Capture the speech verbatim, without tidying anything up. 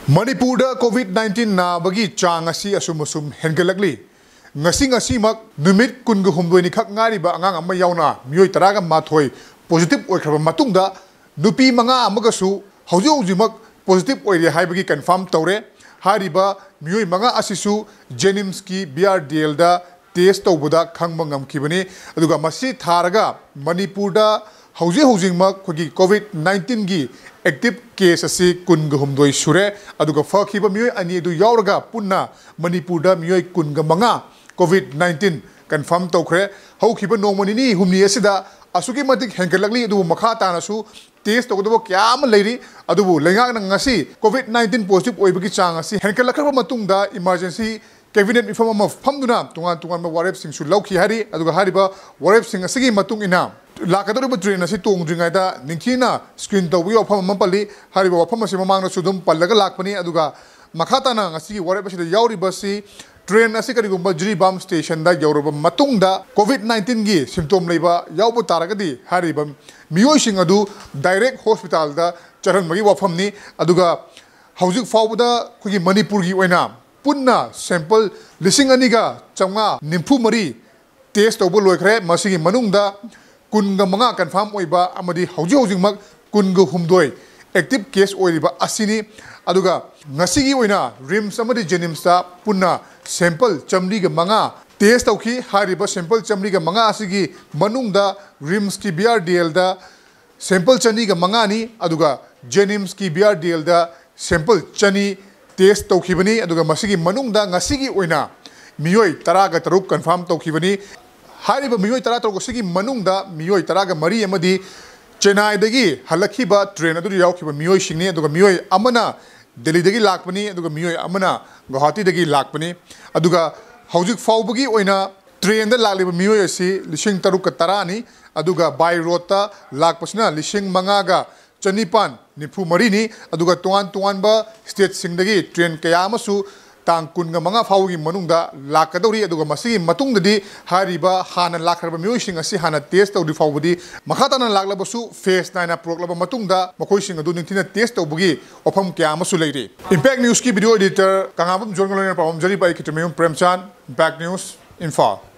ꯃꯅꯤꯄꯨꯔꯗ COVID nineteen ꯅꯥꯕꯒꯤ ꯆꯥꯡ ꯑꯁꯤ ꯑꯁꯨꯝ ꯑꯁꯨꯝ ꯍꯦꯟꯒꯠꯂꯛꯂꯤ꯫ ꯉꯁꯤ ꯉꯁꯤꯃꯛ ꯅꯨꯃꯤꯠ ꯀꯨꯟꯒ ꯍꯨꯝꯗꯣꯏꯅꯤ ꯈꯛ ꯉꯥꯏꯔꯤꯕ ꯑꯉꯥꯡ ꯑꯃ ꯌꯥꯎꯅ ꯃꯤꯑꯣꯏ ꯇꯔꯥꯒ ꯃꯥꯊꯣꯏ ꯄꯣꯖꯤꯇꯤꯚ ꯑꯣꯏꯈ꯭ꯔꯕ ꯃꯇꯨꯡꯗ, ꯅꯨꯄꯤ ꯃꯉꯥ ꯑꯃꯒꯁꯨ ꯍꯧꯖꯤꯛ ꯍꯧꯖꯤꯛꯃꯛ ꯄꯣꯖꯤꯇꯤꯚ ꯑꯣꯏꯔꯦ ꯍꯥꯏꯕꯒꯤ ꯀꯟꯐꯥꯔꯝ ꯇꯧꯔꯦ꯫ ꯍꯥꯏꯔꯤꯕ ꯃꯤꯑꯣꯏ ꯃꯉꯥ ꯑꯁꯤꯁꯨ ꯖꯦꯅꯤꯝꯁꯀꯤ ꯕꯤ ꯑꯥꯔ ꯗꯤ ꯑꯦꯜꯗ ꯇꯦꯁ ꯇꯧꯕꯗ ꯈꯪꯕ ꯉꯝꯈꯤꯕꯅꯤ꯫ ꯑꯗꯨꯒ ꯃꯁꯤ ꯊꯥꯔꯒ ꯃꯅꯤꯄꯨꯔꯗ ꯍꯧꯖꯤꯛ ꯍꯧꯖꯤꯛꯃꯛ ꯑꯩꯈꯣꯏꯒꯤ ꯀꯣꯚꯤꯗ ꯅꯥꯏꯟꯇꯤꯟꯒꯤ ꯑꯦꯛꯇꯤꯚ ꯀꯦꯁ ꯑꯁꯤ ꯀꯨꯟꯒ ꯍꯨꯝꯗꯣꯏ ꯁꯨꯔꯦ꯫ ꯑꯗꯨꯒ ꯐꯈꯤꯕ ꯃꯤꯑꯣꯏ ꯑꯅꯤ ꯑꯗꯨ ꯌꯥꯎꯔꯒ ꯄꯨꯟꯅ ꯃꯅꯤꯄꯨꯔꯗ ꯃꯤꯑꯣꯏ ꯀꯨꯟꯒ ꯃꯉꯥ ꯀꯣꯚꯤꯗ ꯅꯥꯏꯟꯇꯤꯟ ꯀꯟꯐꯥꯔꯝ ꯇꯧꯈ꯭ꯔꯦ꯫ ꯍꯧꯈꯤꯕ ꯅꯣꯡꯃ ꯅꯤꯅꯤ ꯍꯨꯝꯅꯤ ꯑꯁꯤꯗ ꯑꯁꯨꯛꯀꯤ ꯃꯇꯤꯛ ꯍꯦꯟꯒꯠꯂꯛꯂꯤ꯫ ꯑꯗꯨꯕꯨ ꯃꯈꯥ ꯇꯥꯅꯁꯨ ꯇꯦꯁ ꯇꯧꯒꯗꯕ ꯀꯌꯥ ꯑꯃ ꯂꯩꯔꯤ꯫ ꯑꯗꯨꯕꯨ ꯂꯩꯉꯥꯛꯅ ꯉꯁꯤ ꯀꯣꯚꯤꯗ ꯅꯥꯏꯟꯇꯤꯟ ꯄꯣꯖꯤꯇꯤꯚ ꯑꯣꯏꯕꯒꯤ ꯆꯥꯡ ꯑꯁꯤ ꯍꯦꯟꯒꯠꯂꯛꯈ꯭ꯔꯕ ꯃꯇꯨꯡꯗ ꯏꯃꯥꯔꯖꯦꯟꯁꯤ ꯀꯦꯕꯤꯅꯦꯠ ꯃꯤꯐꯝ ꯑꯃ ꯐꯝꯗꯨꯅ ꯇꯣꯉꯥꯟ ꯇꯣꯉꯥꯟꯕ ꯋꯥꯔꯦꯞꯁꯤꯡꯁꯨ ꯂꯧꯈꯤ ꯍꯥꯏꯔꯤ꯫ ꯑꯗꯨꯒ ꯍꯥꯏꯔꯤꯕ ꯋꯥꯔꯦꯞꯁꯤꯡ ꯑꯁꯤꯒꯤ ꯃꯇꯨꯡ ꯏꯟꯅ ꯂꯥꯛꯀꯗꯧꯔꯤꯕ ꯇ꯭ꯔꯦꯟ ꯑꯁꯤ ꯇꯣꯡꯗ꯭ꯔꯤꯉꯩꯗ ꯅꯤꯡꯊꯤꯅ ꯁ꯭ꯀ꯭ꯔꯤꯟ ꯇꯧꯕꯒꯤ ꯋꯥꯐꯝ ꯑꯃ ꯄꯜꯂꯤ꯫ ꯍꯥꯏꯔꯤꯕ ꯋꯥꯐꯝ ꯑꯁꯤ ꯃꯃꯥꯡꯗꯁꯨ ꯑꯗꯨꯝ ꯄꯜꯂꯒ ꯂꯥꯛꯄꯅꯤ꯫ ꯑꯗꯨꯒ ꯃꯈꯥ ꯇꯥꯅ ꯉꯁꯤꯒꯤ ꯋꯥꯔꯦꯞ ꯑꯁꯤꯗ ꯌꯥꯎꯔꯤꯕꯁꯤ, ꯇ꯭ꯔꯦꯟ ꯑꯁꯤ ꯀꯔꯤꯒꯨꯝꯕ ꯖꯤꯔꯤꯕꯥꯝ ꯁ꯭ꯇꯦꯁꯟꯗ ꯌꯧꯔꯕ ꯃꯇꯨꯡꯗ ꯀꯣꯚꯤꯗ ꯅꯥꯏꯟꯇꯤꯟꯒꯤ ꯁꯤꯝꯇꯣꯝ ꯂꯩꯕ ꯌꯥꯎꯕ ꯇꯥꯔꯒꯗꯤ ꯍꯥꯏꯔꯤꯕ ꯃꯤꯑꯣꯏꯁꯤꯡ ꯑꯗꯨ ꯗꯥꯏꯔꯦꯛ ꯍꯣꯁꯄꯤꯇꯥꯜꯗ ꯆꯠꯍꯟꯕꯒꯤ ꯋꯥꯐꯝꯅꯤ꯫ ꯑꯗꯨꯒ ꯍꯧꯖꯤꯛ ꯐꯥꯎꯕꯗ ꯑꯩꯈꯣꯏꯒꯤ ꯃꯅꯤꯄꯨꯔꯒꯤ ꯑꯣꯏꯅ ꯄꯨꯟꯅ ꯁꯦꯝꯄꯜ ꯂꯤꯁꯤꯡ ꯑꯅꯤꯒ ꯆꯥꯝꯃꯉꯥ ꯅꯤꯐꯨ ꯃꯔꯤ ꯇꯦꯁ ꯇꯧꯕ ꯂꯣꯏꯈ꯭ꯔꯦ꯫ ꯃꯁꯤꯒꯤ ꯃꯅꯨꯡꯗ ꯀꯨꯟꯒ ꯃꯉꯥ ꯀꯟꯐꯥꯔꯝ ꯑꯣꯏꯕ ꯑꯃꯗꯤ ꯍꯧꯖꯤꯛ ꯍꯧꯖꯤꯛꯃꯛ ꯀꯨꯟꯒ ꯍꯨꯝꯗꯣꯏ ꯑꯦꯛꯇꯤꯚ ꯀꯦꯁ ꯑꯣꯏꯔꯤꯕ ꯑꯁꯤꯅꯤ꯫ ꯑꯗꯨꯒ ꯉꯁꯤꯒꯤ ꯑꯣꯏꯅ ꯔꯤꯝꯁ ꯑꯃꯗꯤ ꯖꯦꯅꯤꯝꯁꯇ ꯄꯨꯟꯅ ꯁꯦꯝꯄꯜ ꯆꯥꯃꯔꯤꯒ ꯃꯉꯥ ꯇꯦꯁ ꯇꯧꯈꯤ꯫ ꯍꯥꯏꯔꯤꯕ ꯁꯦꯝꯄꯜ ꯆꯥꯃꯔꯤꯒ ꯃꯉꯥ ꯑꯁꯤꯒꯤ ꯃꯅꯨꯡꯗ ꯔꯤꯝꯁꯀꯤ ꯕꯤ ꯑꯥꯔ ꯗꯤ ꯑꯦꯜꯗ ꯁꯦꯝꯄꯜ ꯆꯅꯤꯒ ꯃꯉꯥꯅꯤ, ꯑꯗꯨꯒ ꯖꯦꯅꯤꯝꯁꯀꯤ ꯕꯤ ꯑꯥꯔ ꯗꯤ ꯑꯦꯜꯗ ꯁꯦꯝꯄꯜ ꯆꯅꯤ ꯇꯦꯁ ꯇꯧꯈꯤꯕꯅꯤ꯫ ꯑꯗꯨꯒ ꯃꯁꯤꯒꯤ ꯃꯅꯨꯡꯗ ꯉꯁꯤꯒꯤ ꯑꯣꯏꯅ ꯃꯤꯑꯣꯏ ꯇꯔꯥꯒ ꯇꯔꯨꯛ ꯀꯟꯐꯥꯔꯝ ꯇꯧꯈꯤꯕꯅꯤ꯫ ꯍꯥꯏꯔꯤꯕ ꯃꯤꯑꯣꯏ ꯇꯔꯥꯇꯔꯨꯛ ꯑꯁꯤꯒꯤ ꯃꯅꯨꯡꯗ ꯃꯤꯑꯣꯏ ꯇꯔꯥꯒ ꯃꯔꯤ ꯑꯃꯗꯤ ꯆꯦꯟꯅꯥꯏꯗꯒꯤ ꯍꯜꯂꯛꯈꯤꯕ ꯇ꯭ꯔꯦꯟ ꯑꯗꯨꯗ ꯌꯥꯎꯈꯤꯕ ꯃꯤꯑꯣꯏꯁꯤꯡꯅꯤ꯫ ꯑꯗꯨꯒ ꯃꯤꯑꯣꯏ ꯑꯃꯅ ꯗꯦꯜꯂꯤꯗꯒꯤ ꯂꯥꯛꯄꯅꯤ, ꯑꯗꯨꯒ ꯃꯤꯑꯣꯏ ꯑꯃꯅ ꯒꯨꯋꯥꯍꯥꯇꯤꯗꯒꯤ ꯂꯥꯛꯄꯅꯤ꯫ ꯑꯗꯨꯒ ꯍꯧꯖꯤꯛ ꯐꯥꯎꯕꯒꯤ ꯑꯣꯏꯅ ꯇ꯭ꯔꯦꯟꯗ ꯂꯥꯛꯂꯤꯕ ꯃꯤꯑꯣꯏ ꯑꯁꯤ ꯂꯤꯁꯤꯡ ꯇꯔꯨꯛꯀ ꯇꯔꯥꯅꯤ, ꯑꯗꯨꯒ ꯕꯥꯏ ꯔꯣꯗꯇ ꯂꯥꯛꯄꯁꯤꯅ ꯂꯤꯁꯤꯡ ꯃꯉꯥꯒ ꯆꯅꯤꯄꯥꯟ ꯅꯤꯐꯨ ꯃꯔꯤꯅꯤ꯫ ꯑꯗꯨꯒ ꯇꯣꯉꯥꯟ ꯇꯣꯉꯥꯟꯕ ꯁ꯭ꯇꯦꯠꯁꯤꯡꯗꯒꯤ ꯇ꯭ꯔꯦꯟ ꯀꯌꯥ ꯑꯃꯁꯨ ꯇꯥꯡ ꯀꯨꯟꯒ ꯃꯉꯥ ꯐꯥꯎꯕꯒꯤ ꯃꯅꯨꯡꯗ ꯂꯥꯛꯀꯗꯧꯔꯤ꯫ ꯑꯗꯨꯒ ꯃꯁꯤꯒꯤ ꯃꯇꯨꯡꯗꯗꯤ ꯍꯥꯏꯔꯤꯕ ꯍꯥꯟꯅ ꯂꯥꯛꯈ꯭ꯔꯕ ꯃꯤꯑꯣꯏꯁꯤꯡ ꯑꯁꯤ ꯍꯥꯟꯅ ꯇꯦꯁ ꯇꯧꯗ꯭ꯔꯤ ꯐꯥꯎꯕꯗꯤ, ꯃꯈꯥ ꯇꯥꯅ ꯂꯥꯛꯂꯕꯁꯨ ꯐꯦꯁ ꯅꯥꯏꯅ ꯄꯨꯔꯛꯂꯕ ꯃꯇꯨꯡꯗ ꯃꯈꯣꯏꯁꯤꯡ ꯑꯗꯨ ꯅꯤꯡꯊꯤꯅ ꯇꯦꯁ ꯇꯧꯕꯒꯤ ꯋꯥꯐꯝ ꯀꯌꯥ ꯑꯃꯁꯨ ꯂꯩꯔꯤ꯫ ꯏꯝꯄꯦꯛ ꯅ꯭ꯌꯨꯁꯀꯤ ꯚꯤꯗꯤꯑꯣ ꯏꯗꯤꯇꯔ ꯀꯪꯂꯥꯕꯝ ꯖꯣꯟꯒ ꯂꯣꯏꯅꯅ ꯄꯥꯎꯈꯨꯝꯖꯔꯤꯕ ꯑꯩ ꯈꯦꯇ꯭ꯔꯤꯃꯌꯨꯝ ꯄ꯭ꯔꯦꯝꯆꯥꯟ, ꯏꯝꯄꯦꯛ ꯅ꯭ꯌꯨꯁ, ꯏꯝꯐꯥꯜ꯫